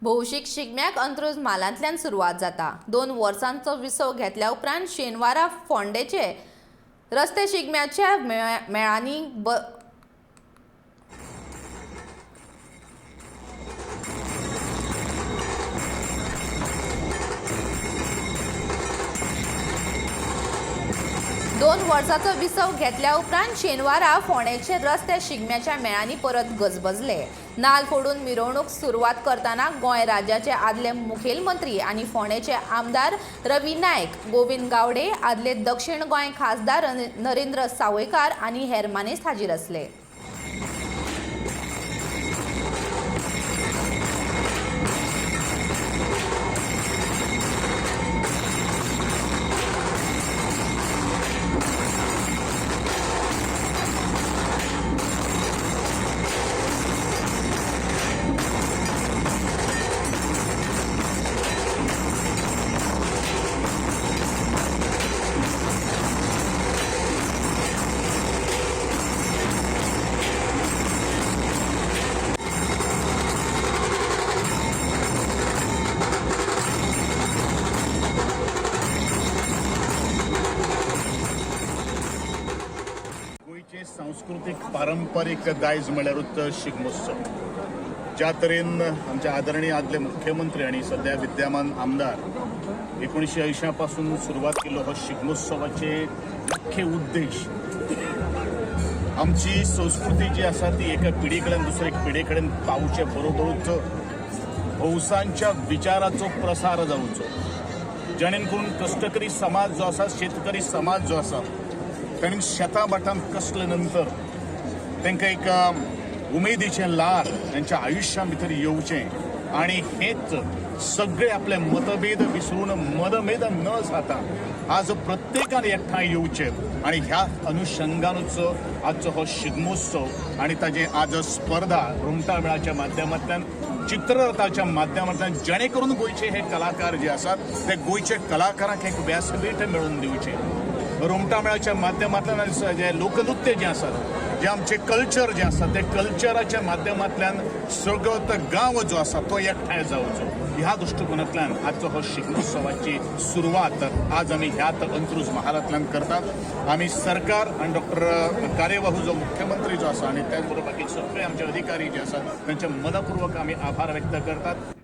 भौशीक शिगम्याक अंत्रुज म्हालांतल्यान सुरवात जाता. 2 वर्सांचो विसव घेतल्या उपरांत शेनवारा फोंडेचे रस्ते शिगम्याच्या मेळांनी 2 वर्सांचो विसव घेतल्या उपरांत शेनवारा फोंडेचे रस्ते शिगम्याच्या मेळांनी परत गजबजले. नाल फोडून मिरवणूक सुरवात करतना गोंय राज्याचे आदले मुखेलमंत्री आनी फोंडेचे आमदार रवी नायक, गोविंद गावडे, आदले दक्षिण गोंय खासदार नरेंद्र सावयकार आनी हेर मानेस्त हाजीर आसले. गोंयचे सांस्कृतीक पारंपारीक दायज म्हळ्यारूच शिगमोत्सव. ज्या तरेन आमचे आदरणीय आदले मुख्यमंत्री आनी सद्या विद्यमान आमदार 1980 पासून सुरवात केल्लो हो शिगमोत्सवाचे मुख्य उद्देश आमची संस्कृती जी आसा ती एका पिढी कडेन दुसरे पिढी कडेन पावचे बरोबरूच भौसांच्या विचाराचो प्रसार जावचो, जेणे करून कश्टकरी समाज जो आसा, शेतकरी समाज जो आसा, तांणी शेतां भाटांत कसले नंतर तांकां एक उमेदीचें ल्हार तांच्या आयुश्या भितर येवचें आनी हेच सगळे आपले मतभेद विसरून मतभेद न जाता आज प्रत्येकान एकठांय येवचें आनी ह्या अनुशंगानूच आजचो हो शिगमोत्सव आनी ताजे आज स्पर्धा रुमटा मेळाच्या माध्यमांतल्यान, चित्ररथाच्या माध्यमांतल्यान, जेणे करून गोंयचे हे कलाकार जे आसात ते गोंयचे कलाकारांक एक व्यासपीठ मेळोवन दिवचें. रुमटा मेळाच्या माध्यमांतल्यान जे लोकनृत्य जें आसात, जे आमचें कल्चर जें आसा, ते कल्चराच्या माध्यमांतल्यान सगळो गांव जो आसा तो एकठांय जावचो ह्या दृश्टिकोनांतल्यान आजचो हो शिगमोत्सवाची सुरवात आज आमी ह्याच अंत्रुज महालांतल्यान करतात. आमी सरकार आनी डॉक्टर कार्यवाहू जो मुख्यमंत्री जो आसा आनी त्याच बरोबर बाकी सगळे आमचे अधिकारी जे आसात तांचे मनपूर्वक आमी आभार व्यक्त करतात.